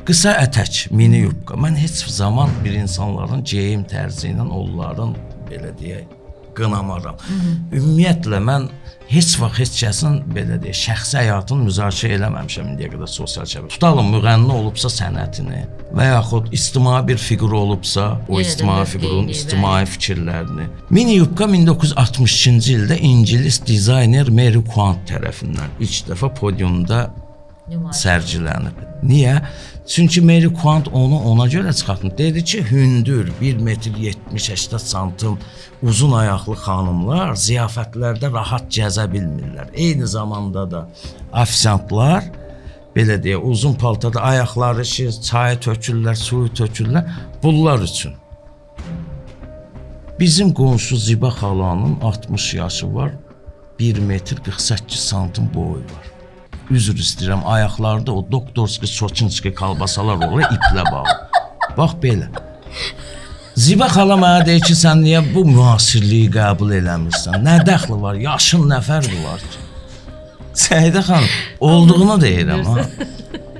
Qısa ətək, mini yubka. Mən heç zaman bir insanların geyim tərzi ilə onların belə deyək qınamaram. Ümumiyyətlə mən heç vaxt heç kəsin belə deyək şəxsi həyatını müzakirə eləməmişəm indiyə qədər sosial şəbəkə. Tutalım müğənni olubsa sənətini və yaxud ictimai bir fiqur olubsa, o Yenə də ictimai fiqurun mövqeyini, ictimai fikirlərini. Mini yubka 1962-ci ildə ingilis dizayner Mary Quant tərəfindən ilk dəfə podiumda Nümayiş. sərgilənib. Niyə? Çünki Mary Quant onu ona görə çıxartdı. Dedi ki, hündür 1 metr 70-80 santim uzun ayaqlı xanımlar ziyafətlərdə rahat gəzə bilmirlər. Eyni zamanda da ofisiantlar belə deyə uzun paltarda ayaqları şiş, çayı tökürlər, suyu tökürlər bunlar üçün. Bizim qonşu Ziba xalanın 60 yaşı var. 1 metr 48 santim boyu var. Üzr istəyirəm, ayaqlarda o doktorski, soçinski kalbasalar olur, iplə bağlı. Bax belə. Ziba xala mənə deyir ki, sən niyə bu müasirliyi qəbul eləmirsən? Nə dəxli var? Yaşın nə fərqi var ki? Səidə xanım, olduğunu deyirəm ha.